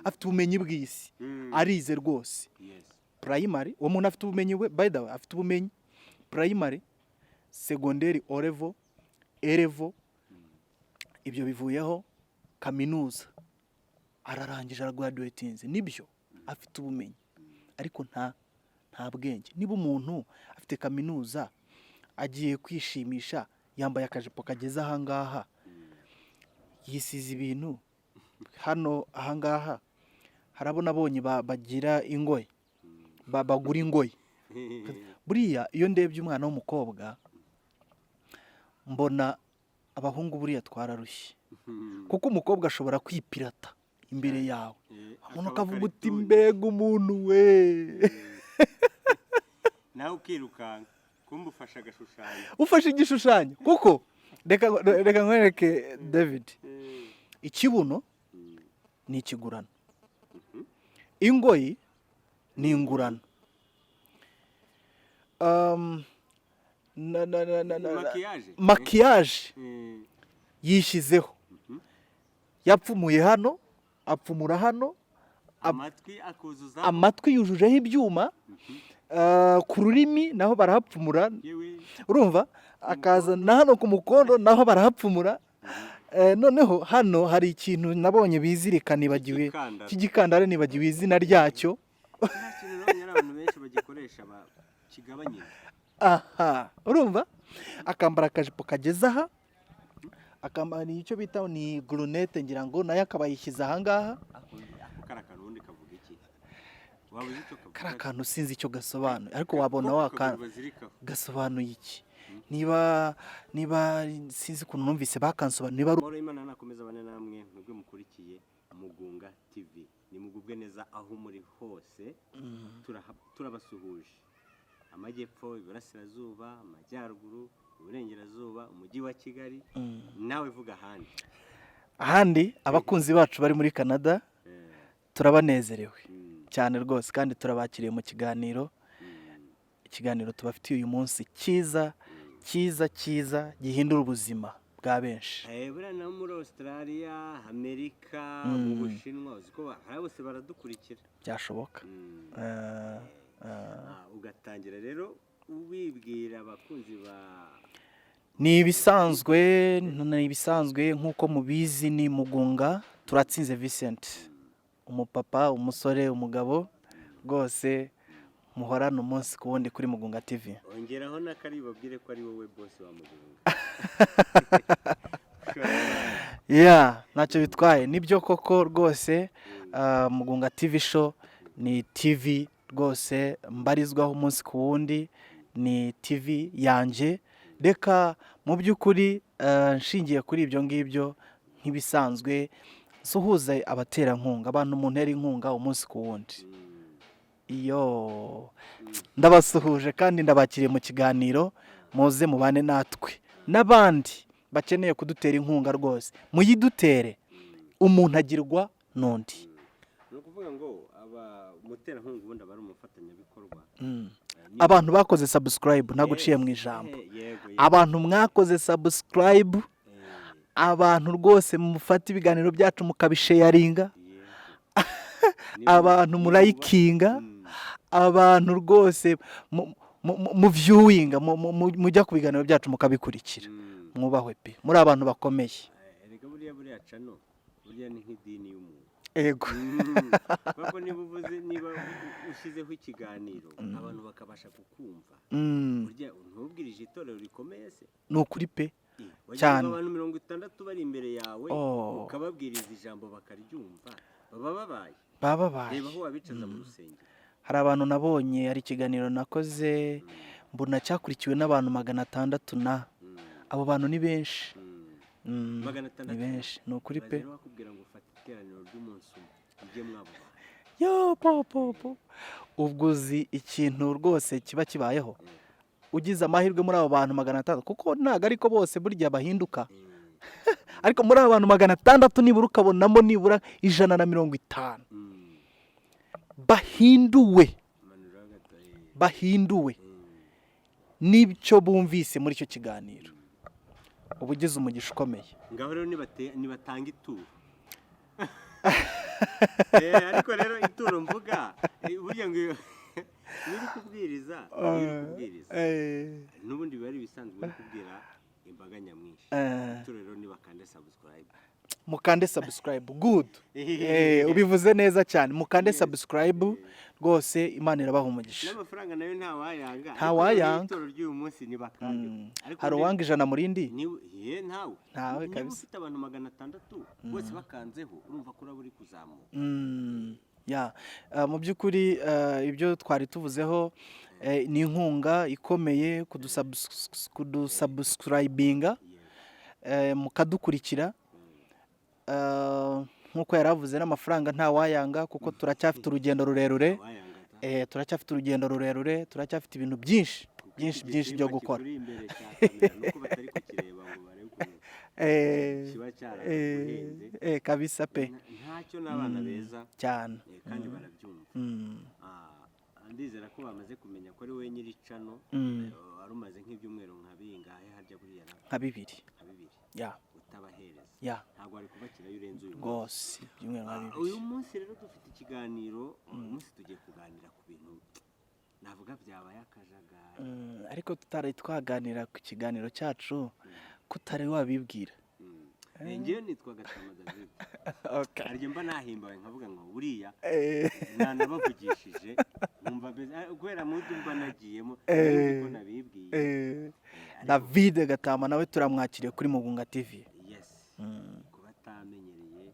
Afite ubumenyi bw'isi, arize rwose. Primary, uwo muntu afite ubumenyi we, by the way, afite ubumenyi primary, segonderi, O level, A level, ibyo bivuyeho kaminuza, ararangije, aragraduatinze. Nibyo, afite ubumenyi, ariko nta bwenge. Niba umuntu afite kaminuza agiye kwishimisha, yambaye akajipo kageze ahangaha, yisize ibintu hano ahangaha, harabona abonye bagira ingoyi, bagura ingoyi. Buriya iyo ndebye umwana w'umukobwa, mbona abahungu buriya twararushye, kuko umukobwa ashobora kwipirata imbere yawe, umuntu Akaba akavuga uti: cartoon. "Mbega umuntu we!" Nawe ukirukanka, kumva ufashe agashushanyo. Ufashe igishushanyo. Kuko reka nkwereke, David, ikibuno ni ikigurano, ingoyi ni ingurano. Maquillage. Maquillage yishyizeho, yapfumuye hano, apfumura hano. Amatwi akuzuza. Amatwi yujujeho ibyuma, ku rurimi naho barahapfumura. Yewe. Urumva, akaza na hano ku mukondo naho barahapfumura. Noneho hano hari ikintu nabonye bizirika, nibagiwe. Cy'igikandara. Cy'igikandara, nibagiwe izina ryacyo. Nta kintu nabonye, ari abantu benshi bagikoresha kigabanya inda. Aha, urumva, akambara akajipo kageze aha, akambara icyo bita ni gurunete, ngira ngo nayo akaba yishyize ahangaha. Ako kari akarundi kavuga iki? Waba uzi icyo kavuga? Kariya kantu sinzi icyo gasobanuye, ariko wabona Ko waka kaguru bazirikaho. Gasobanuye iki? Niba sinzi ukuntu numvise bakansobanura, niba ari Amahoro y'Imana nakomeza abane namwe mwebwe mukurikiye Mugunga TV. Nimugubwe neza aho muri hose. Turabasuhuje: amajyepfo, iburasirazuba, amajyaruguru, iburengerazuba, umujyi wa Kigali. Nawe vuga ahandi. Ahandi abakunzi bacu bari muri Canada, turabanezerewe cyane rwose, kandi turabakiriye mu kiganiro. Ikiganiro tubafitiye uyu munsi cyiza, cyiza, cyiza, gihindura ubuzima bwa benshi. Buriya no muri Australia, Amerika, mu Bushinwa, uzi ko hariya bose baradukurikira. Byashoboka. Ugatangira rero wibwira abakunzi ba Ni ibisanzwe, ni ibisanzwe nk'uko mubizi, ni Mugunga Turatsinze Vincent, umupapa, umusore, umugabo rwose muhorana umunsi ku wundi kuri Mugunga TV. Ongeraho n'akari, babwire ko ari wowe boss wa Mugunga. Yeah, ntacyo bitwaye, nibyo koko rwose. Mugunga TV Show ni TV rwose mbarizwaho umunsi ku wundi, ni TV yanjye. Reka mu by'ukuri, nshingiye kuri ibyo ngibyo, nk'ibisanzwe nsuhuze abaterankunga, abantu muntera inkunga umunsi ku wundi. Iyo ndabasuhuje kandi ndabakiriye mu kiganiro, muze mubane natwe. N'abandi bakeneye kudutera inkunga rwose muyidutere, umuntu agirwa n'undi. Ni ukuvuga ngo aba umuterankunga ubundi aba ari umufatanyabikorwa. Abantu bakoze subscribe, ntaguciye mu ijambo, Yego. abantu mwakoze subscribe, abantu rwose mufata ibiganiro byacu mukabisharinga, abantu murayikinga, abantu rwose mu viewinga, mujya ku biganiro byacu mukabikurikira, mwubahwe pe, muri abantu bakomeye. Erega buriya channel burya ni nk'idini y'umuntu. Ego. Kuko niba uvuze, niba ushyizeho ikiganiro, abantu bakabasha kukumva, burya ntubwirije itorero rikomeye se? Ni ukuri pe. Wagira Cyane. ngo abantu 60 bari imbere yawe, Oh. ukababwiriza ijambo bakaryumva, baba babaye Baba babaye. Reba aho wabicaza mu rusengero. Hari abantu nabonye, hari ikiganiro nakoze mbona cyakurikiwe n'abantu 600 na abo bantu ni benshi. Magana Ni atandatu. benshi, ni ukuri pe. Rero bakubwira ngo ufate iteraniro ry'umunsi umwe ujye mwabo bantu. Yo po po po, ubwo uzi ikintu rwose kiba kibayeho ugize amahirwe muri abo bantu 600, kuko ntabwo ariko bose burya bahinduka, ariko muri abo bantu 600 nibura ukabonamo nibura 150 bahinduwe, Manura gato. bahinduwe n'ibyo bumvise muri icyo kiganiro, uba ugize umugisha ukomeye. Ngaho rero nibatanga ituro. Ariko rero ituro mvuga, burya ngo iyo uri kubwiriza, iyo uri kubwiriza n'ubundi biba ari ibisanzwe, uri kubwira imbaga nyamwinshi. Ituro rero nibakande subscribe. Mukande subscribe, good. Ubivuze neza cyane, mukande subscribe rwose, Imana irabaha umugisha. N'amafaranga nayo ntawayanga. Ntawayanga. Ituro ry'uyu munsi nibakande. Ariko hari uwanga 100 mu rindi? Ye, ntawe. Ntawe. Niba Kabisa. ufite abantu 600 bose bakanzeho, urumva ko uraba uri kuzamuka. Ya. Mu by'ukuri ibyo twari tuvuzeho ni inkunga ikomeye kudusubscribinga, mukadukurikira. Nk'uko yari avuze, n'amafaranga ntawayanga kuko turacyafite urugendo rurerure. Ntawayanga ta. Turacyafite urugendo rurerure, turacyafite ibintu byinshi Kuko byinshi iki byinshi byo gisimba gukora. kikuri imbere cya kamera, nuko batari kukireba ngo barebe ukuntu kiba cyaraguhenze. Kabisa pe. Ntacyo, n'abana beza Cyane. kandi barabyumva. Ndizera ko bamaze kumenya ko ari wowe nyiri channel. Wari umaze nk'ibyumweru nka bingahe harya buriya na? Nka 2. Nka 2. Ya. Utabahereza. Ya. Ntabwo wari kubakirayo urenze uyu munsi. Rwose ibyumweru nka 2. Uyu munsi rero dufite ikiganiro. Uyu munsi tugiye kuganira ku bintu navuga byabaye akajagari. Ariko tutari twaganira ku kiganiro cyacu, ko utari wabibwira. Njyewe nitwa Gatama David. Hari igihe mba nahimbawe nkavuga ngo buriya nanabavugishije nkumva kubera mudu mba nagiyemo, nzi ko nabibwiye. Ariko David Gatama nawe turamwakiriye kuri Mugunga TV. Yes. Kuba atamenyereye,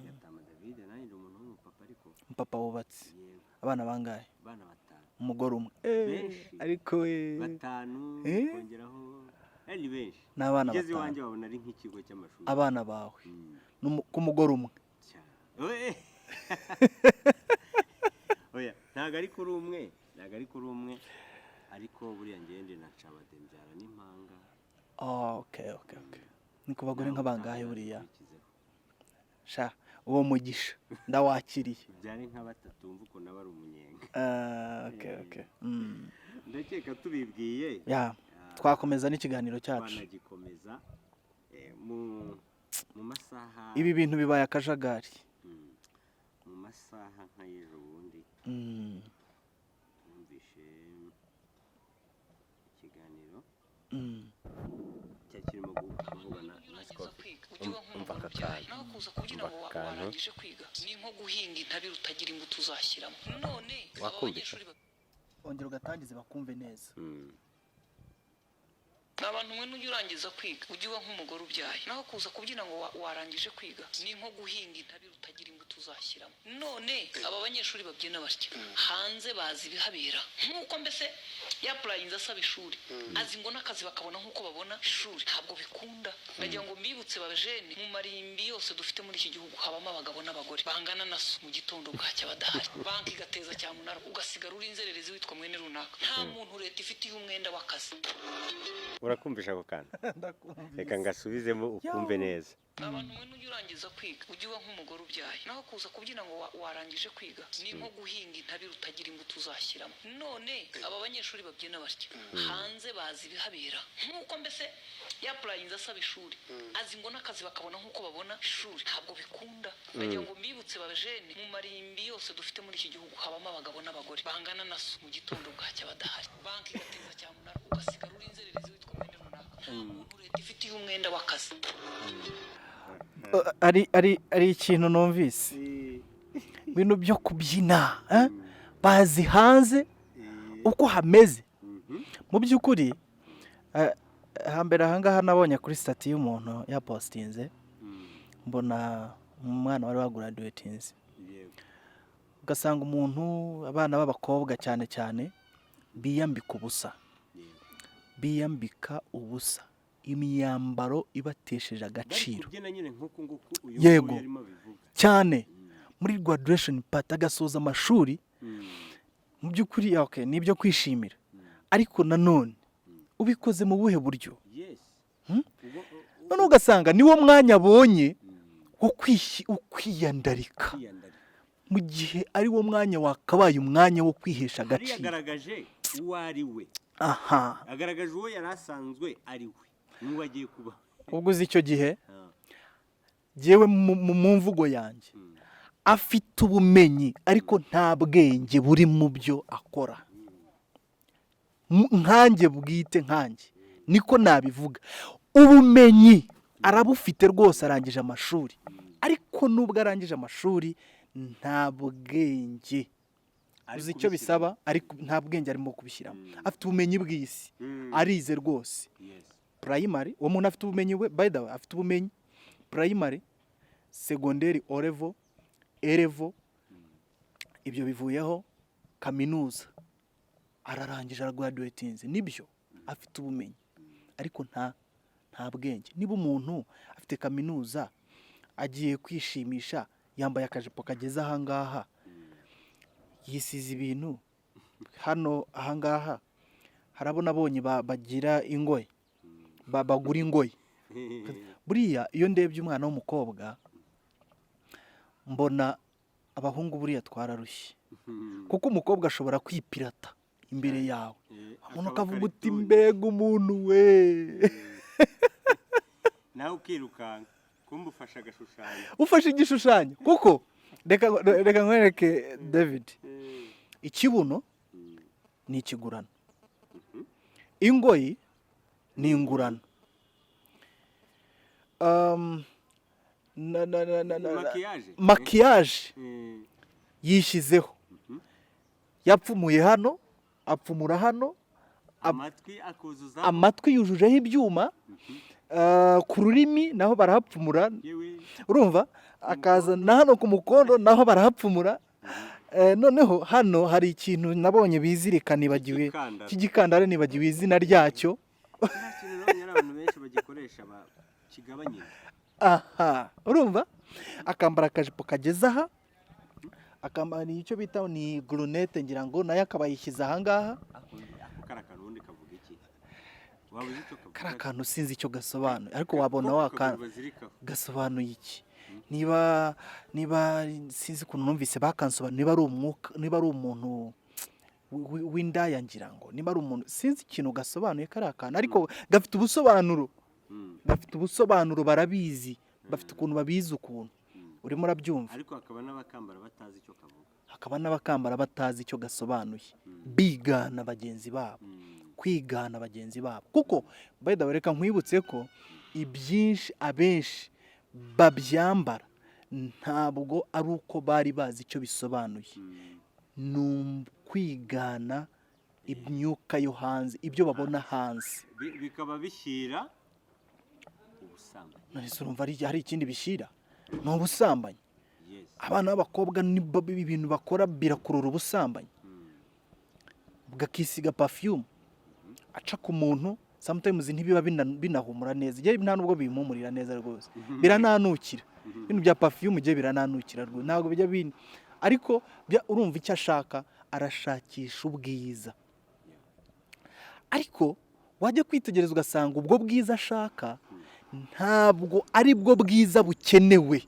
Gatama David, nanjye ndi umuntu w'umupapa ariko. Papa wubatse. Yego. Abana bangahe? Abana batanu. Umugore umwe? Benshi. Ariko Batanu kongeraho, ni benshi. N'abana Ugeze batanu. iwanjye wabona ari nk'ikigo cy'amashuri. Abana bawe ku mugore umwe? Cyane. Oya, ntabwo ari kuri umwe, ntabwo ari kuri umwe, ariko buriya ngende na Nshabade mbyara n'impanga. Oh, okay, ni ku bagore Nawe nk'abangahe utaha buriya? ukurikizeho. Sha, uwo mugisha ndawakiriye. Ubyare nka batatu wumva ukuntu aba ari umunyenga. Ah, okay. Ndakeka tubibwiye. Ya, twakomeza n'ikiganiro cyacu. Twanagikomeza mu masaha. Ibi bintu bibaye akajagari. Mu masaha nk'ay'ejo bundi numvishe ikiganiro cyari kirimo kuvugana na Scott. Kwiga ujye uba Umva nk'umugore aka ubyaye, kantu. naho kuza kubyina Umva ngo aka kantu. warangije kwiga ni nko guhinga intabire utagira imbuto uzashyiramo. None aba Wakumvise? banyeshuri Ongera ugatangize bakumve neza. Ni abantu mwe, nujya urangiza kwiga ujye uba nk'umugore ubyaye, naho kuza kubyina ngo warangije kwiga ni nko guhinga intabire utagira imbuto uzashyiramo. None aba banyeshuri babyina batya hanze bazi ibihabera? Nk'uko mbese yapurayinze asaba ishuri, azi ngo n'akazi bakabona nk'uko babona ishuri, ntabwo bikunda. Ndagira ngo mbibutse babajene, mu marimbi yose dufite muri iki gihugu habamo abagabo n'abagore bangana na so, mu gitondo bwacya badahari, banki igateza cyamunara, ugasigara uri inzererezi witwa mwene runaka. Nta muntu leta ifitiye umwenda w'akazi. Urakumvisha ako kantu? Ndakumvise. Reka ngasubizemo ukumve neza. Abantu mwe, nujya urangiza kwiga ujye uba nk'umugore ubyaye, naho kuza kubyina ngo warangije kwiga ni nko guhinga intabire utagira imbuto uzashyiramo. None aba banyeshuri babyina batya hanze bazi ibihabera? Nk'uko mbese yapurayinze asaba ishuri, azi ngo n'akazi bakabona nk'uko babona ishuri, ntabwo bikunda. Ndagira ngo mbibutse babajene, mu marimbi yose dufite muri iki gihugu habamo abagabo n'abagore bangana na so, mu gitondo bwacya badahari, banki igateza cyamunara, ugasigara uri inzererezi witwa mwene runaka. Nta muntu leta ifitiye umwenda w'akazi. Ari ikintu numvise, ibintu byo kubyina, eh? Bazi hanze uko hameze. Mu by'ukuri hambere ahangaha nabonye kuri status y'umuntu yapositinze, mbona umwana wari waguraduwetinze, ugasanga umuntu, abana b'abakobwa cyane cyane biyambika ubusa, biyambika ubusa, imyambaro ibatesheje Bari agaciro. kubyina nyine nk'uku nguku uyu Yego. nguyu arimo abivuga. Cyane muri graduation party, agasoza amashuri. Mu by'ukuri, okay, ni ibyo kwishimira, ariko nanone ubikoze mu buhe buryo? Hmm? None ugasanga niwo mwanya abonye wo kwiyandarika, Kwiyandarika. mu gihe ari wo mwanya wakabaye umwanya wo kwihesha Hariya agaciro. agaragaje uwo ari we. Agaragaje uwo yari asanzwe ari we n'uwo agiye kuba. Ubwo uzi icyo gihe, Ah. jyewe mu mvugo yanjye Afite ubumenyi ariko nta bwenge buri mu byo akora. Nkanjye bwite, nkanjye niko nabivuga. Ubumenyi arabufite rwose, arangije amashuri, ariko nubwo arangije amashuri nta bwenge. Ari Uzi icyo kubishyiramo. bisaba, ariko nta bwenge arimo kubishyiramo. Afite ubumenyi bw'isi, arize rwose. Primary, uwo muntu afite ubumenyi we, by the way, afite ubumenyi primary, segonderi, O level, A level, ibyo bivuyeho kaminuza ararangije, aragraduatinze, nibyo, afite ubumenyi ariko nta bwenge. Niba umuntu afite kaminuza agiye kwishimisha yambaye akajipo kageze ahangaha, yisize ibintu hano ahangaha, harabona abonye bagira ingoyi, bagura ingoyi. Buriya iyo ndebye umwana w'umukobwa mbona abahungu buriya twararushye, kuko umukobwa ashobora kwipirata imbere yawe, umuntu akaba akavuga uti cartoon. "Mbega umuntu we!" Nawe ukirukanka kumba ufashe agashushanyo. Ufashe igishushanyo, kuko reka nkwereke, David, ikibuno ni ikigurano, ingoyi ni ingurano. Maquillage. Maquillage yishyizeho, yapfumuye hano, apfumura hano. Amatwi akuzuza. Amatwi yujujeho ibyuma, ku rurimi naho barahapfumura. Yewe. Urumva, akaza na hano ku mukondo naho barahapfumura. Noneho hano hari ikintu nabonye bizirika, nibagiwe. Cy'igikandara. Cy'igikandara, nibagiwe izina ryacyo. Nta kintu nabonye ari abantu benshi bagikoresha kigabanyije. Aha, urumva, akambara akajipo kageze aha, akambara icyo bita ni gurunete, ngira ngo nayo akaba yishyize ahangaha. Ako kari akarundi kavuga iki? Waba uzi icyo kavuga? Kariya kantu sinzi icyo gasobanuye, ariko wabona Ko waka kaguru bazirikaho. Gasobanuye iki? Niba sinzi ukuntu numvise bakansobanura, niba ari umwuka, niba ari umuntu w'indaya, ngira ngo niba ari umuntu, sinzi ikintu gasobanuye kariya kantu, ariko gafite ubusobanuro. Gafite ubusobanuro, barabizi, bafite ukuntu babizi, ukuntu urimo urabyumva. Ariko hakaba n'abakambara batazi icyo kavuga. Hakaba n'abakambara batazi icyo gasobanuye, bigana bagenzi babo. Kwigana bagenzi babo, kuko by the way, reka nkwibutse ko ibyinshi abenshi babyambara ntabwo ari uko bari bazi icyo bisobanuye, ni ukwigana imyuka yo hanze, ibyo babona hanze. Bikaba bishyira ubusambanyi. None se urumva hari ikindi bishyira? Ni ubusambanyi. Abana b'abakobwa nibo ibintu bakora birakurura ubusambanyi. Bwakisiga perfume, aca ku muntu, sometimes ntibiba binahumura neza. Igihe nta nubwo bimpumurira neza rwose, birananukira. Ibintu bya perfume igihe birananukira rwose, ntabwo bijya bin ariko urumva icyo ashaka, arashakisha ubwiza, ariko wajya kwitegereza ugasanga ubwo bwiza ashaka ntabwo ari bwo bwiza bukenewe.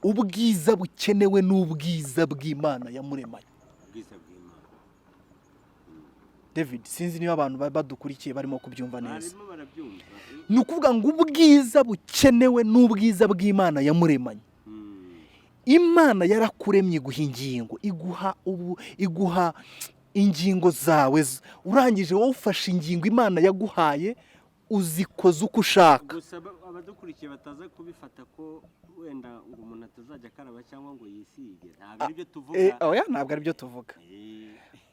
Ubwiza bukenewe ni ubwiza bw'Imana yamuremanye. Ubwiza bw'Imana. David, sinzi niba abantu badukurikiye barimo kubyumva neza. Barimo barabyumva. Ni ukuvuga ngo ubwiza bukenewe ni ubwiza bw'Imana yamuremanye. Imana yarakuremye, iguha ingingo, iguha ubu, iguha ingingo zawe, urangije wowe ufashe ingingo Imana yaguhaye uzikoza uko ushaka. Gusa abadukurikiye bataza kubifata ko wenda ngo umuntu atazajya akaraba cyangwa ngo yisige, ntabwo aribyo tuvuga. Oya, ntabwo aribyo tuvuga.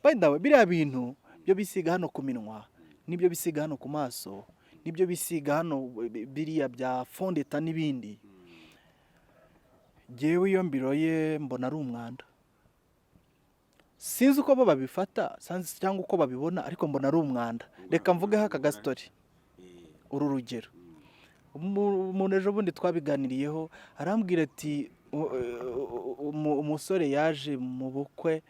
By the way, biriya bintu byo bisiga hano ku minwa, n'ibyo bisiga hano ku maso, n'ibyo bisiga hano, biriya bya fond de teint n'ibindi, jyewe iyo mbiroye mbona ari umwanda. Sinzi uko bo babifata cyangwa uko babibona, ariko mbona ari umwanda. Reka mvugeho aka gasitori, uru rugero. Umuntu ejo bundi twabiganiriyeho arambwira ati umusore yaje mu bukwe,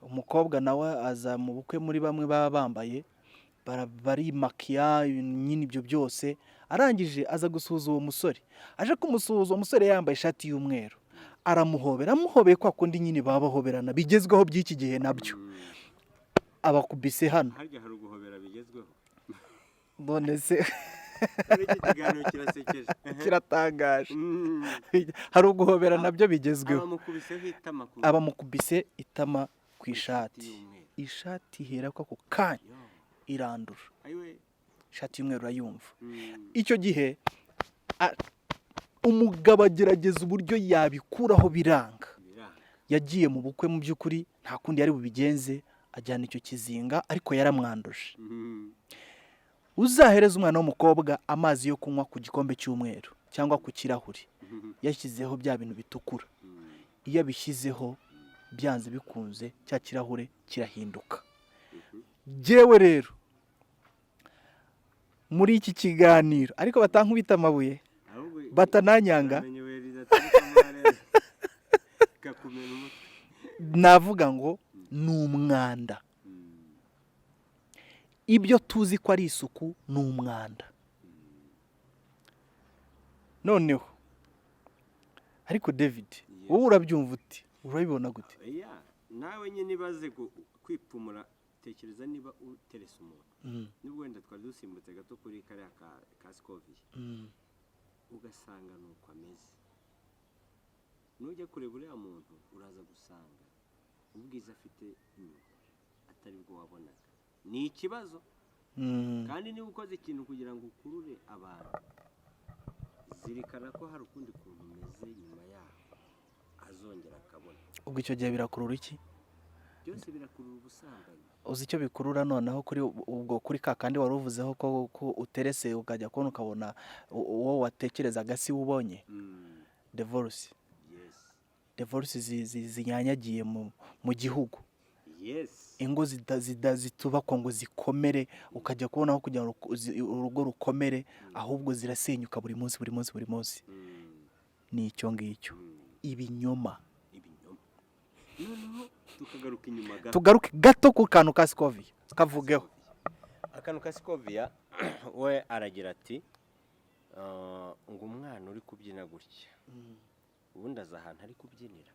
umukobwa nawe aza mu bukwe, muri bamwe baba bambaye barimakiya, ibintu nyine ibyo byose. Arangije aza gusuhuza uwo musore, aje kumusuhuza, uwo musore yambaye ishati y'umweru, aramuhobera, amuhobeye kwa kundi nyine baba bahoberana bigezweho by'iki gihe, nabyo abakubise hano. Harya hari uguhobera bigezweho? None se Iki kiganiro kirasekeje. Kiratangaje. Hari uguhobera nabyo bigezweho. Abamukubiseho itama ku Abamukubise itama ku ishati. Y'umweru. Ishati ihera ko ako kanya Yo. irandura. Ayiwe. Ishati y'umweru urayumva. Icyo gihe umugabo agerageza uburyo yabikuraho, biranga. Biranga. Yagiye mu bukwe, mu by'ukuri nta kundi yari bubigenze, ajyana icyo kizinga, ariko yaramwanduje. Uzahereza umwana w'umukobwa amazi yo kunywa ku gikombe cy'umweru cyangwa ku kirahuri, yashyizeho bya bintu bitukura, iyo abishyizeho, byanze bikunze cya kirahure kirahinduka. Jyewe rero muri iki kiganiro, ariko batankubita amabuye, Ahubwo batananyanga, uramenye we ridaturukamo hariya, ikakumena umutwe. Navuga ngo ni umwanda. Ibyo tuzi ko ari isuku ni umwanda. Noneho ariko David, wowe urabyumva uti? Urabibona gute? Yeah, nawe nyine ibaze kwipfumura. Tekereza niba uterese umuntu, nubwo wenda twari dusimbutse gato kuri kariya ka Scovia, ugasanga ni uko ameze. Nujya kureba uriya muntu, uraza gusanga ubwiza afite inyuma atari bwo wabonaga. Ni ikibazo. Kandi niba ukoze ikintu kugira ngo ukurure abantu, zirikana ko hari ukundi kuntu umeze nyuma yaho azongera akabona. Ubwo icyo gihe birakurura iki? Byose birakurura ubusambanyi. Uzi icyo bikurura noneho kuri ubwo, kuri ka kandi wari uvuzeho ko uterese ukajya kubona ukabona uwo watekerezaga si we ubonye? Divorce. Divorce zinyanyagiye mu gihugu. Ingo zitubakwa ngo zikomere, ukajya kubona aho kugira ngo urugo rukomere, ahubwo zirasenyuka buri munsi, buri munsi, buri munsi. Ni icyo ngicyo. Ibinyoma. Ibinyoma. Noneho tukagaruka inyuma gato. Tugaruke gato ku kantu ka Scovia, kavugeho. Akantu ka Scovia, we aragira ati: "Ah, ngo umwana uri kubyina gutya, ubundi aza ahantu ari kubyinira?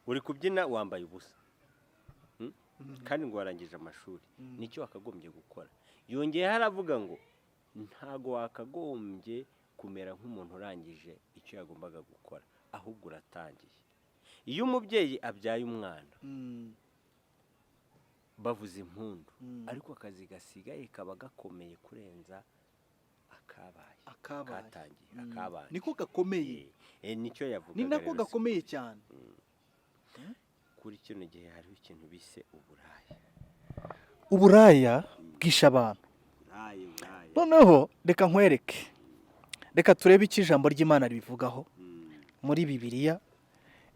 Uri kubyina wambaye ubusa, Kandi ngo warangije amashuri, nicyo wakagombye gukora." Yongeyeho aravuga ngo ntago wakagombye kumera nk'umuntu urangije icyo yagombaga gukora, ahubwo uratangiye. Iyo umubyeyi abyaye umwana, bavuza impundu, ariko akazi gasigaye kaba gakomeye kurenza akabaye. Akabaye. Katangiye, akabaye. Niko gakomeye. Nicyo yavugaga. Ni nako Rero gakomeye cyane. Kuri kino gihe hariho ikintu bise uburaya. Uburaya bwishe abantu. Buraya, buraya. Noneho reka nkwereke, reka turebe icyo ijambo ry'Imana ribivugaho. Muri Bibiliya,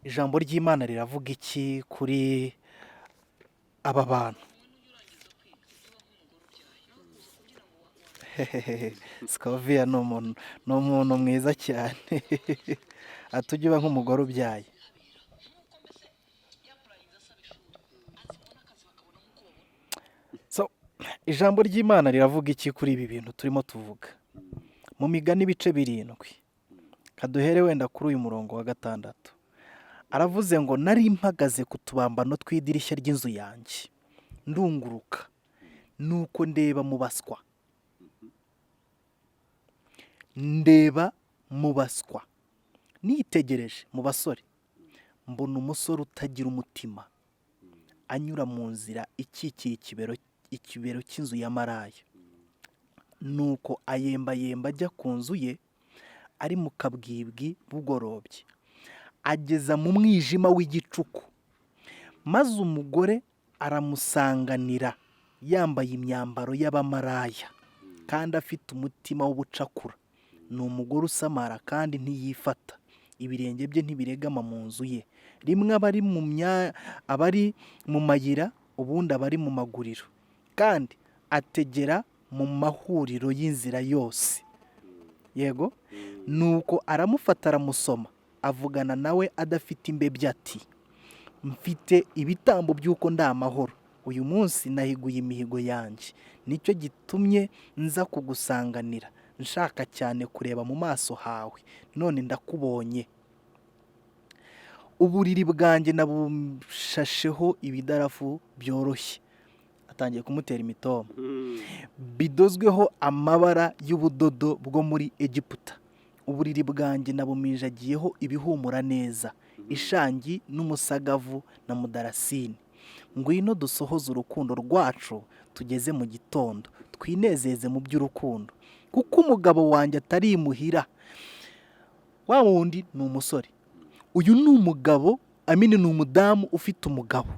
ijambo ry'Imana riravuga iki kuri aba bantu? Hehehe, Scovia ni umuntu mwiza cyane. Ati ujye uba nk'umugore ubyaye. So, ijambo ry'Imana riravuga iki kuri ibi bintu turimo tuvuga? Mu Migani ibice 7, kaduhere wenda kuri uyu murongo wa 6, aravuze ngo: "Nari mpagaze ku tubambano tw'idirishya ry'inzu yanjye, ndunguruka, nuko ndeba mu baswa, ndeba mu baswa, nitegereje mu basore, mbona umusore utagira umutima anyura mu nzira ikikiye ikibero cy'inzu ya maraya. Nuko ayembayemba ajya ku nzu ye ari mu kabwibwi bugorobye, ageza mu mwijima w'igicuku, maze umugore aramusanganira yambaye imyambaro y'abamaraya kandi afite umutima w'ubucakura. Ni umugore usamara kandi ntiyifata, ibirenge bye ntibiregama mu nzu ye. Rimwe aba ari mu mayira, ubundi aba ari mu maguriro, kandi ategera mu mahuriro y'inzira yose." Yego. "Nuko aramufata aramusoma, avugana nawe adafite imbebya ati: 'Mfite ibitambo by'uko ndi amahoro, uyu munsi nahiguye imihigo yanjye, nicyo gitumye nza kugusanganira, nshaka cyane kureba mu maso hawe, none ndakubonye. Uburiri bwanjye nabushasheho ibidarafu byoroshye." Atangiye kumutera imitoma. Bidozweho amabara y'ubudodo bwo muri Egiputa. Uburiri bwanjye nabuminjagiyeho ibihumura neza, ishangi n'umusagavu na mudarasini. Ngwino dusohoze urukundo rwacu tugeze mu gitondo, twinezeze mu by'urukundo, kuko umugabo wanjye atari imuhira. Wa wundi ni umusore, uyu ni umugabo, amini, ni umudamu ufite umugabo.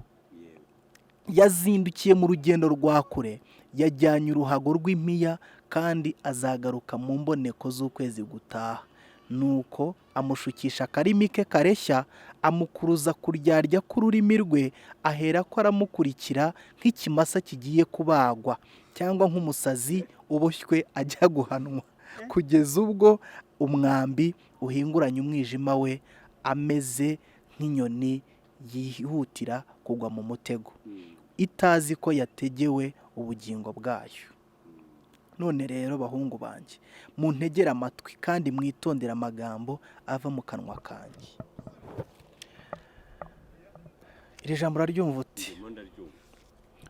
Yazindukiye mu rugendo rwa kure, yajyanye uruhago rw'impiya, kandi azagaruka mu mboneko z'ukwezi gutaha. Nuko amushukisha akarimi ke kareshya, amukuruza kuryarya k'ururimi rwe, ahera ko aramukurikira nk'ikimasa kigiye kubagwa, cyangwa nk'umusazi uboshywe ajya guhanwa, kugeza ubwo umwambi uhinguranye umwijima we, ameze nk'inyoni yihutira kugwa mu mutego, itazi ko yategewe ubugingo bwayo. None rero, bahungu banjye, muntegere amatwi kandi mwitondere amagambo ava mu kanwa kanjye. Iri jambo uraryumva uti? Ndimo ndaryumva.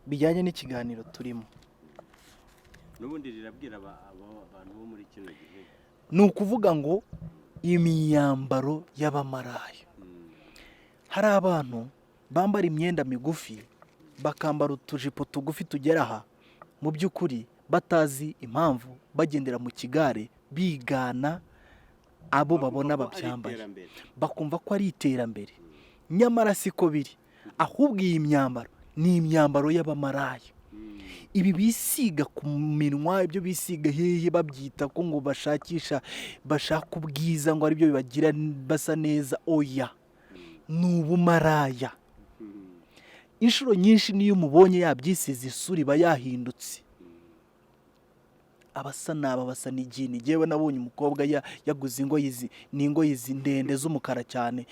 Bijyanye n'ikiganiro turimo. N'ubundi rirabwira abantu bo muri kino gihe. Ni ukuvuga ngo imyambaro y'abamaraya. Hari abantu bambara imyenda migufi, bakambara utujipo tugufi tugera aha, mu by'ukuri batazi impamvu, bagendera mu kigare, bigana abo babona Bakumva ko ari babyambaye. iterambere. Bakumva ko ari iterambere, nyamara siko biri. Ahubwo iyi myambaro ni imyambaro y'abamaraya. Ibi bisiga ku minwa, ibyo bisiga hehe, babyita ko ngo bashakisha, bashaka ubwiza, ngo aribyo bibagira basa neza, oya, ni ubumaraya. Inshuro nyinshi niyo umubonye yabyisize, isura iba yahindutse, abasa nabi, abasa n'igini. Yewe, nabonye umukobwa yaguze ingoyi ni ingoyi ndende z'umukara cyane.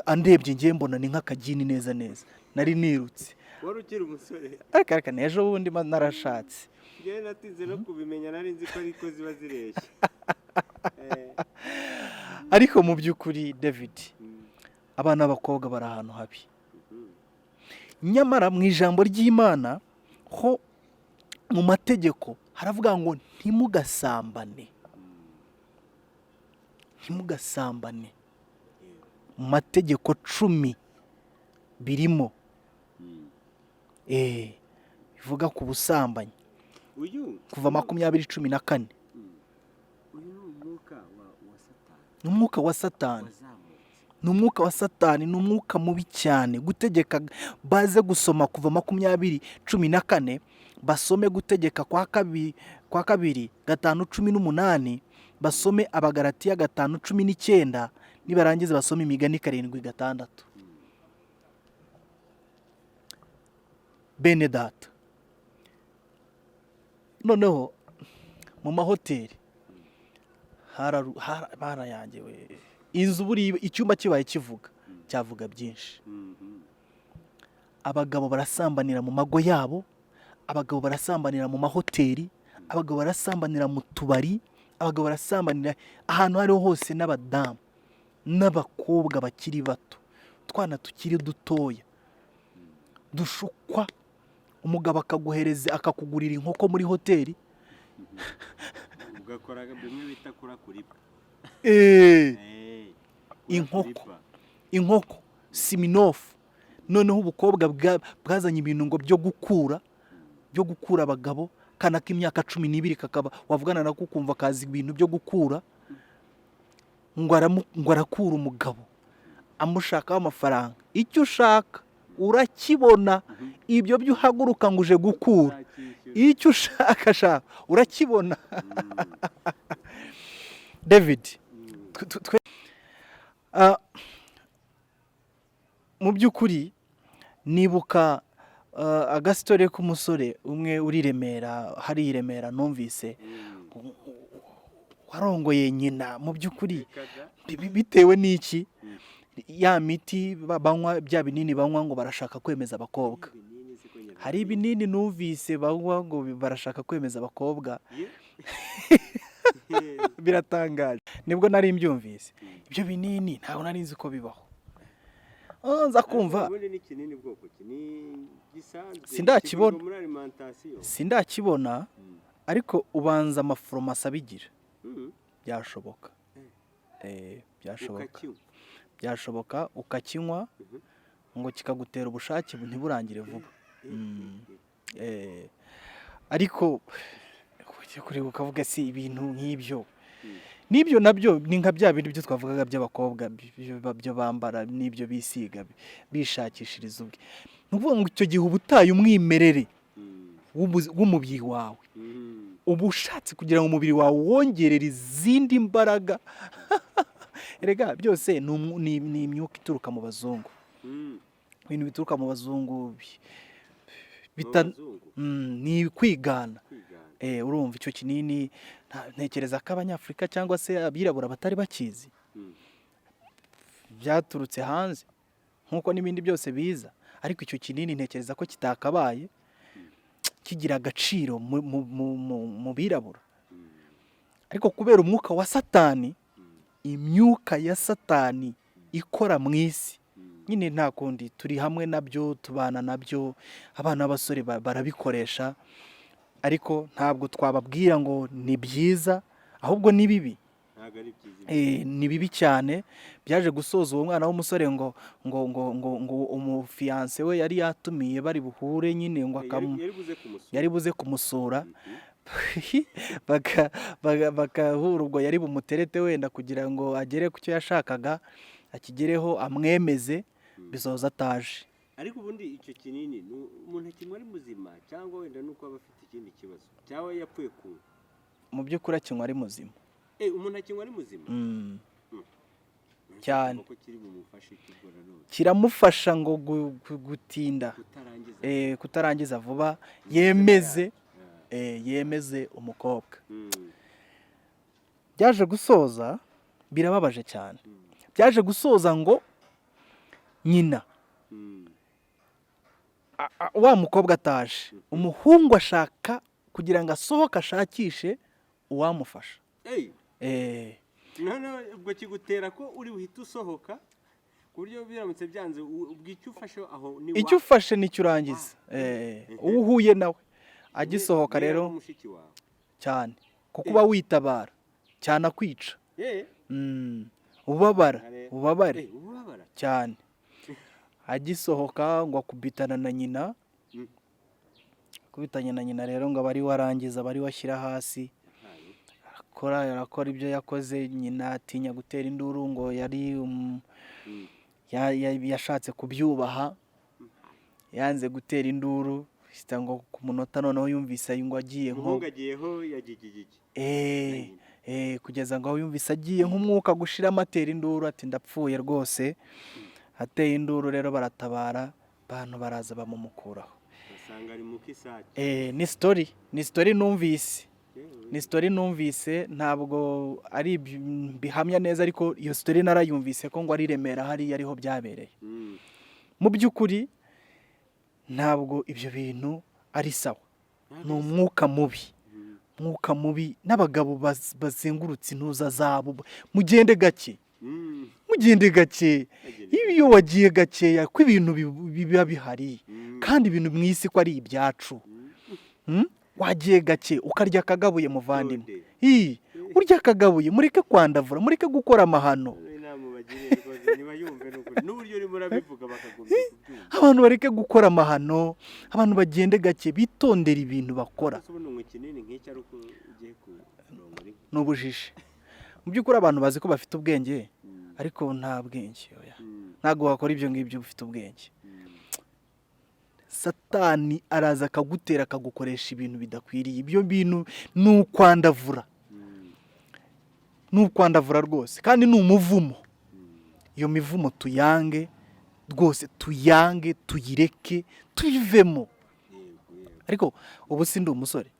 Andebye ngiye mbona ni nk'akagini neza neza, nari nirutse. Wari ukiri umusore? Ariko reka, n'ejo bundi narashatse. Njyewe natinze no kubimenya, nari nzi ko ariko ziba zireshya. Ariko mu by'ukuri, David, abana b'abakobwa bari ahantu habi. Nyamara mu ijambo ry'Imana ho mu mategeko haravuga ngo ntimugasambane, ntimugasambane. Mu mategeko 10 birimo, bivuga ku busambanyi. Uyu Kuva 20:14. Uyu ni umwuka wa Satani. Ni umwuka wa Satani. Wazamutse. Ni umwuka wa Satani, ni umwuka mubi cyane. Gutegeka, baze gusoma Kuva 20:14, basome Gutegeka kwa kabiri 5:18, basome Abagaratiya 5:19, nibarangiza basome Imigani 7:6. Bene data, noneho mu mahoteli barayange we, inzu buriya icyumba kibaye kivuga, cyavuga byinshi. Abagabo barasambanira mu mago yabo, abagabo barasambanira mu mahoteli, abagabo barasambanira mu tubari, abagabo barasambanira ahantu aho ariho hose, n'abadamu n'abakobwa bakiri bato, utwana tukiri dutoya dushukwa. Umugabo akaguhereza, akakugurira inkoko muri hoteli. Ugakora bimwe bita kurakuripa. Inkoko. Kurakuripa. Inkoko Smirnoff. Noneho ubukobwa bwazanye ibintu ngo byo gukura abagabo. Kana k'imyaka 12 kakaba wavugana nako ukumva kazi ibintu byo gukura, ngo arakura umugabo amushakaho amafaranga. Icyo ushaka urakibona. Ibyo byo uhaguruka ngo uje gukura, Uzacyishyura. icyo ushaka shaka urakibona. David, mu by'ukuri nibuka agasitore k'umusore umwe uri i Remera, hariya i Remera, numvise warongoye nyina. Mu by'ukuri bitewe n'iki? Ya miti banywa, bya binini banywa ngo barashaka kwemeza abakobwa. Ibinini siko nyine. Hari ibinini numvise banywa ngo barashaka kwemeza abakobwa. Biratangaje, nibwo nari mbyumvise. Ibyo binini ntabwo nari nzi ko bibaho. Nza kumva. Ubundi ni kinini bwoko ki? Ni gisanzwe? Sindakibona. Kigurwa muri alimentation? Sindakibona, ariko ubanza amaforomasi abigira. Byashoboka. Byashoboka. Ukakinywa? Byashoboka ukakinywa, ngo kikagutera ubushake ntiburangire vuba. Ariko ujya kureba ukavuga, si ibintu nk'ibyo n'ibyo nabyo ni nka bya bindi byo twavugaga by'abakobwa, byo bambara n'ibyo bisiga, bishakishiriza ubwe. Ni ukuvuga ngo icyo gihe uba utaye umwimerere w'umubiri wawe, uba ushatse kugira ngo umubiri wawe wongerere izindi mbaraga. Erega byose ni imyuka ituruka mu bazungu, ibintu bituruka mu bazungu Mu bazungu? Ni kwigana. Kwigana. Urumva icyo kinini, ntekereza ko Abanyafurika cyangwa se abirabura batari bakizi. Byaturutse hanze nk'uko n'ibindi byose biza, ariko icyo kinini ntekereza ko kitakabaye kigira agaciro mu birabura, ariko kubera umwuka wa Satani, imyuka ya Satani ikora mu isi nyine, nta kundi, turi hamwe nabyo, tubana nabyo. Abana b'abasore barabikoresha, ariko ntabwo twababwira ngo ni byiza, ahubwo ni bibi. Ntabwo ari byiza. Ni bibi cyane. Byaje gusoza uwo mwana w'umusore ngo umufiancé we yari yatumiye, bari buhure nyine, ngo Yari buze kumusura. Yari buze kumusura, bakahura. Ubwo yari bumuterete wenda kugira ngo agere ku cyo yashakaga akigereho, amwemeze. Bisoza ataje. Ariko ubundi icyo kinini umuntu akinywa ari muzima, cyangwa wenda nuko aba afite ikindi kibazo, cyangwa yapfuye kunywa? Mu by'ukuri akinywa ari muzima. Umuntu akinywa ari muzima? Mm. Cyane. Ko kiri bumufashe ikibwo nanone? Kiramufasha ngo gutinda Kutarangiza. Kutarangiza vuba, yemeze yemeze umukobwa. Byaje gusoza birababaje cyane. Byaje gusoza ngo nyina wa mukobwa ataje, umuhungu ashaka kugira ngo asohoke ashakishe uwamufasha. Ey, none ubwo kigutera ko uri buhite usohoka, ku buryo biramutse byanze, ubwo icyo ufashe aho ni Icyo ufashe nicyo urangiza. Uwo uhuye nawe agisohoka Niba rero ari mushiki wawe. Cyane, kuko uba witabara cyane akwica. Ubabara, ubabare. Ubabara. Cyane. Agisohoka ngo akubitana na nyina. Akubitanye na nyina rero, ngo aba ari we arangiza, aba ari we ashyira hasi. Ntayo. Arakora ibyo yakoze. Nyina atinya gutera induru, ngo yari yashatse kubyubaha, yanze gutera induru. Hita ngo ku munota noneho yumvise ngo agiye nko Umuhungu agiyeho yagigigigi. Kugeza ngo aho yumvise agiye nk'umwuka gushiramo, atera induru ati: "Ndapfuye rwose." Ateye induru rero baratabara, abantu baraza bamumukuraho. Basanga ari mu kisake. Ni story numvise. Yewe. Ni story numvise, ntabwo ari bihamya neza, ariko iyo story narayumvise ko ngo ari i Remera hariya ariho byabereye. Mu by'ukuri ntabwo ibyo bintu ari sawa, ni umwuka mubi, umwuka mubi. N'abagabo bazengurutse intuza zabo, mugende gake. Mugende gake. Iyo wagiye gakeya, ko ibintu biba bihari, kandi ibintu mu isi ko ari ibyacu. Wagiye gake ukarya akagabuye, muvandimwe. None. Ii, urya akagabuye. Mureke kwandavura, mureke gukora amahano. Inama ubagiriye rwose ntibayumve, n'ukuri n'uburyo urimo urabivuga bakagombye kubyumva. Abantu bareke gukora amahano, abantu bagende gake, bitondera ibintu bakora. Ese ubundi unywa ikinini nk'icyo ari uko ugiye kurongora inka? Ni ubujiji mu by'ukuri. Abantu bazi ko bafite ubwenge, ariko nta bwenge, oya. Ntabwo wakora ibyo ngibyo ufite ubwenge. Satani araza akagutera, akagukoresha ibintu bidakwiriye. Ibyo bintu ni ukwandavura, ni ukwandavura rwose, kandi ni umuvumo. Iyo mivumo tuyange rwose, tuyange, tuyireke, tuyivemo. Yego yego. Ariko ubu si ndi umusore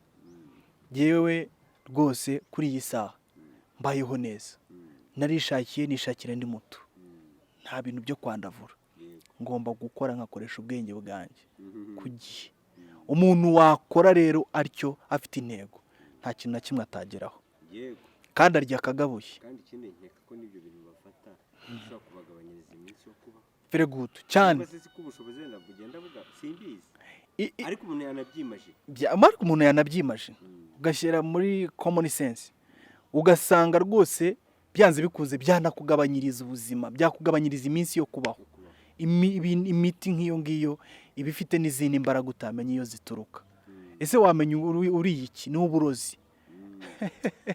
yewe rwose, kuri iyi saha mbayeho neza, narishakiye, nishakira ndi muto, nta bintu byo kwandavura. Ngomba gukora nkakoresha ubwenge bwanjye ku gihe. Umuntu wakora rero atyo afite intego, nta kintu na kimwe atageraho. Kandi arya akagabuye. Kandi ikindi nkeka ko n'ibyo bintu bafata bishobora kubagabanyiriza iminsi yo kubaho. Very good cyane. Cyangwa se siko ubushobozi wenda bugenda buga, simbizi, ariko umuntu yanabyimaje. Ariko umuntu yanabyimaje, ugashyira muri common sense, ugasanga rwose byanze bikunze byanakugabanyiriza ubuzima, byakugabanyiriza iminsi yo kubaho. Imiti nk'iyo ngiyo iba ifite n'izindi mbaraga utamenya iyo zituruka. Ese wamenya uriye iki? Ni uburozi.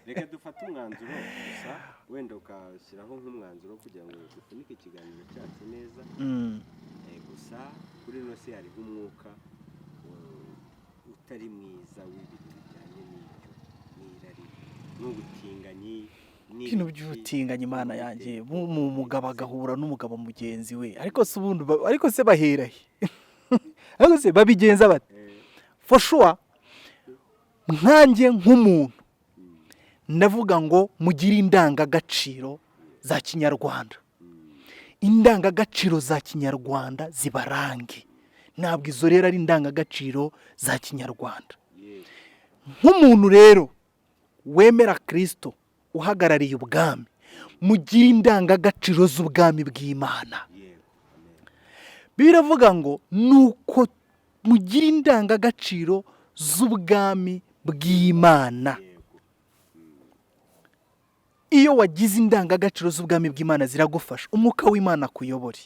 Reka dufate umwanzuro gusa, wenda ukashyiraho nk'umwanzuro kugira ngo dufunike ikiganiro cyacu neza. Gusa kuri ino si hariho umwuka utari mwiza w'ibintu bijyanye n'ibyo, n'irari n'ubutinganyi. Ibintu n'ibiki, by'ubutinganyi, Imana yanjye! n'ubuteko. Umugabo agahura n'umugabo mugenzi we, ariko se ubundi ariko se bahera he? Ariko se babigenza bate? For sure, nkanjye nk'umuntu ndavuga ngo mugire indangagaciro za Kinyarwanda, indangagaciro za Kinyarwanda zibarange. Ntabwo izo rero ari indangagaciro za Kinyarwanda. Nk'umuntu rero wemera Kirisito, uhagarariye ubwami, mugire indangagaciro z'ubwami bw'Imana. Yego, amen. Biravuga ngo nuko mugire indangagaciro z'ubwami bw'Imana. Iyo wagize indangagaciro z'ubwami bw'Imana ziragufasha, umwuka w'Imana akuyobore.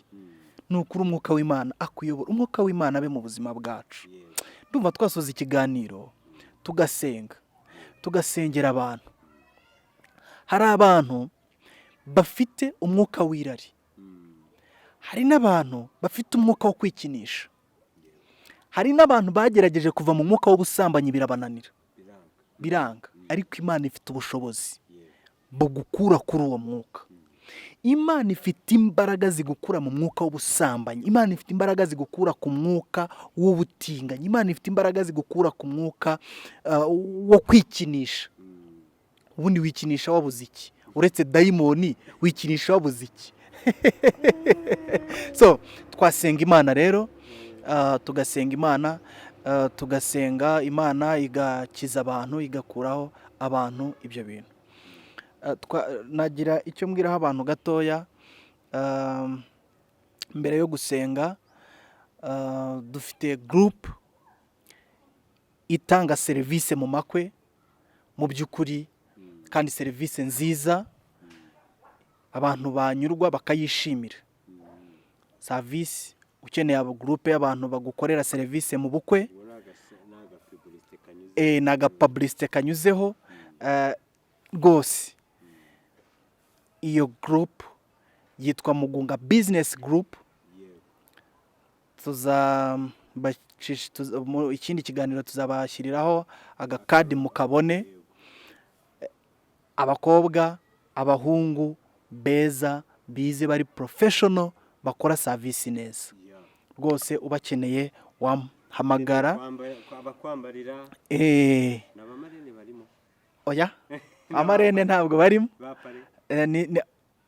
Ni ukuri, umwuka w'Imana akuyobora, umwuka w'Imana abe mu buzima bwacu. Ndumva twasoza ikiganiro tugasenga, tugasengera abantu. Hari abantu bafite umwuka w'irari, hari n'abantu bafite umwuka wo kwikinisha, hari n'abantu bagerageje kuva mu mwuka w'ubusambanyi birabananira, Biranga. biranga. Ariko Imana ifite ubushobozi bugukura kuri uwo mwuka. Imana ifite imbaraga zigukura mu mwuka w'ubusambanyi. Imana ifite imbaraga zigukura ku mwuka w'ubutinganyi. Imana ifite imbaraga zigukura ku mwuka wo kwikinisha. Ubundi wikinisha wabuze iki? Uretse dayimoni, wikinisha wabuze iki? So twasenga Imana rero, tugasenga Imana, tugasenga Imana igakiza abantu, igakuraho abantu ibyo bintu. Nagira icyo mbwiraho abantu gatoya mbere yo gusenga. Dufite group itanga serivisi mu makwe mu by'ukuri, kandi serivisi nziza, abantu banyurwa bakayishimira serivisi. Ukeneye abo groupe y'abantu bagukorera serivisi mu bukwe, Ubwo ni agapublicité kanyuze. Ni agapublicité kanyuzeho rwose. Iyo group yitwa Mugunga Business Group. Mu ikindi kiganiro tuzabashyiriraho agakadi mukabone. Abakobwa, abahungu beza bize, bari professional, bakora serivisi neza. Rwose ubakeneye wamuhamagara. Abakwambarira ni abamarraine barimo? Oya, abamarraine ntabwo barimo. Ba parrain?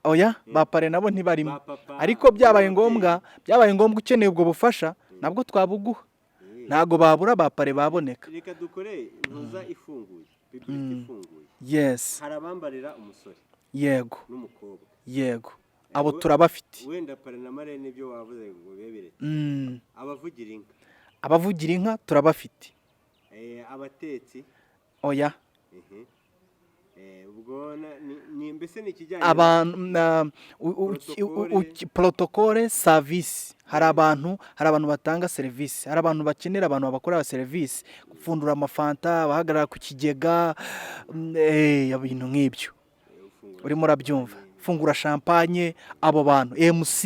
Oya, ba parrain nabo ntibarimo. Ba papa? Ariko byabaye ngombwa, byabaye ngombwa, ukeneye ubwo bufasha nabwo twabuguha. Ntabwo babura, ba parrain baboneka. Reka dukore ntuza ifunguye, publicité ifunguye. Yes. Hari abambarira umusore n'umukobwa. Yego, abo turabafite. Wenda parrain na marraine ibyo wavuze ngo bebere. Abavugira inka? Abavugira inka turabafite. Abatetsi? Oya. Ubwo mbese ni ikijyanye Abantu Protocole. Protocole, service. Hari abantu batanga serivisi, hari abantu bakenera abantu babakorera serivisi, gupfundura amafanta, abahagarara ku kigega, ibintu nk'ibyo. Ufungura. Urimo urabyumva, fungura champagne, abo bantu, MC.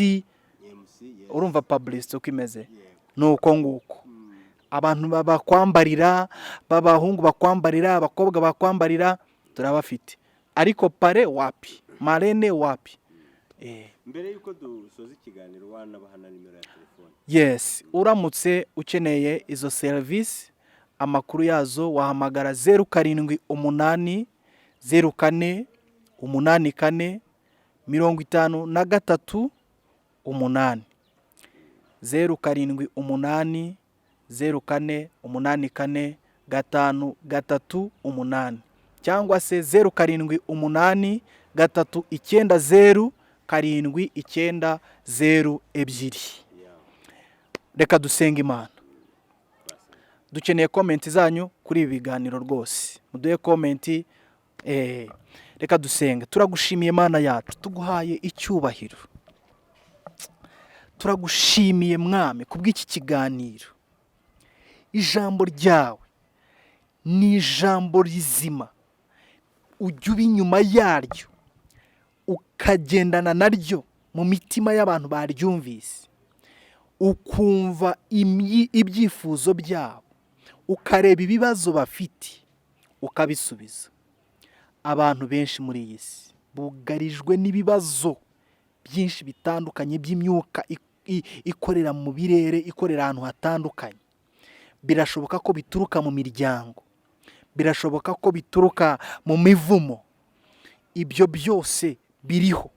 MC, yes. Urumva publicity uko imeze? Yego. Ni uko nguko. Abantu bakwambarira, b'abahungu bakwambarira, abakobwa bakwambarira, turabafite. Ariko parrain wapi, marraine wapi. Mbere y'uko dusoza ikiganiro, wanabaha na nimero ya telefone. Yes, uramutse ukeneye izo serivisi, amakuru yazo, wahamagara 0780 484 538, 0780 484 538, cyangwa se 078390 7902. Reka dusenge Imana. Dukeneye comment zanyu kuri ibi biganiro rwose, muduhe comment. Reka dusenge. Turagushimiye Mana yacu, tuguhaye icyubahiro. Turagushimiye Mwami kubw'iki kiganiro. Ijambo ryawe ni ijambo rizima, ujya uba inyuma yaryo ukagendana naryo mu mitima y'abantu baryumvise, ukumva ibyifuzo byabo, ukareba ibibazo bafite ukabisubiza. Abantu benshi muri iyi si bugarijwe n'ibibazo byinshi bitandukanye by'imyuka ikorera mu birere, ikorera ahantu hatandukanye. Birashoboka ko bituruka mu miryango, birashoboka ko bituruka mu mivumo. Ibyo byose biriho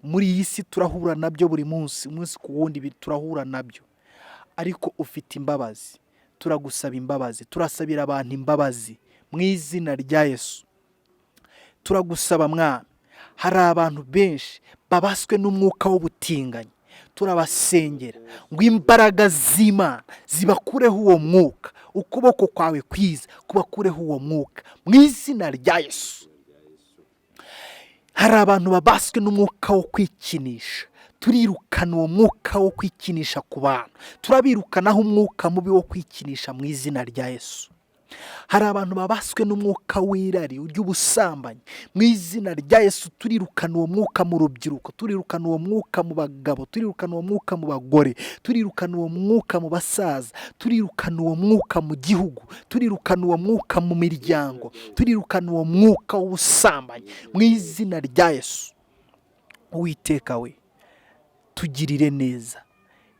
muri iyi si, turahura nabyo buri munsi, umunsi ku wundi turahura nabyo. Ariko ufite imbabazi, turagusaba imbabazi, turasabira abantu imbabazi mu izina rya Yesu. Turagusaba Mwami, hari abantu benshi babaswe n'umwuka w'ubutinganyi, turabasengera ngo imbaraga z'Imana zibakureho uwo mwuka, ukuboko kwawe kwiza kubakureho uwo mwuka mu izina rya Yesu. Hari abantu babaswe n'umwuka wo kwikinisha, turirukana uwo mwuka wo kwikinisha ku bantu, turabirukanaho umwuka mubi wo kwikinisha mu izina rya Yesu. Hari abantu babaswe n'umwuka w'irari ry'ubusambanyi, mu izina rya Yesu turirukana uwo mwuka mu rubyiruko, turirukana uwo mwuka mu bagabo, turirukana uwo mwuka mu bagore, turirukana uwo mwuka mu basaza, turirukana uwo mwuka mu gihugu, turirukana uwo mwuka mu miryango, turirukana uwo mwuka w'ubusambanyi mu izina rya Yesu. Uwiteka we, tugirire neza,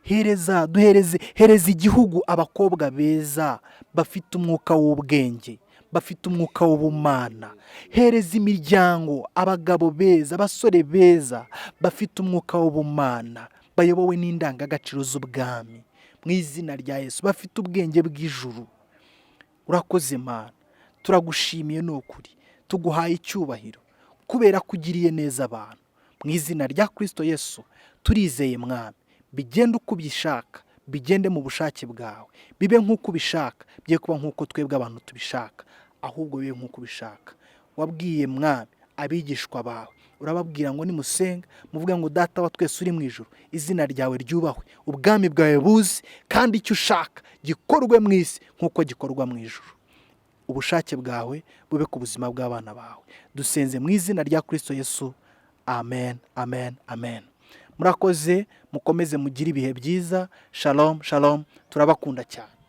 hereza, duhereze, hereza igihugu abakobwa beza bafite umwuka w'ubwenge, bafite umwuka w'ubumana. Hereza imiryango abagabo beza, abasore beza bafite umwuka w'ubumana, bayobowe n'indangagaciro z'ubwami mu izina rya Yesu, bafite ubwenge bw'ijuru. Urakoze Mana, turagushimiye, ni ukuri tuguhaye icyubahiro kubera ko ugiriye neza abantu. Mu izina rya Kristo Yesu turizeye Mwami, bigende uko ubishaka, bigende mu bushake bwawe, bibe nk'uko ubishaka, bye kuba nk'uko twebwe abantu tubishaka, ahubwo bibe nk'uko ubishaka. Wabwiye Mwami abigishwa bawe, urababwira ngo nimusenga muvuge ngo: "Data wa twese uri mu ijuru, izina ryawe ryubahwe, ubwami bwawe buze, kandi icyo ushaka gikorwe mu isi nk'uko gikorwa mu ijuru." Ubushake bwawe bube ku buzima bw'abana bawe. Dusenze mu izina rya Kristo Yesu, amen, amen, amen. Murakoze, mukomeze mugire ibihe byiza. Shalom, shalom, turabakunda cyane.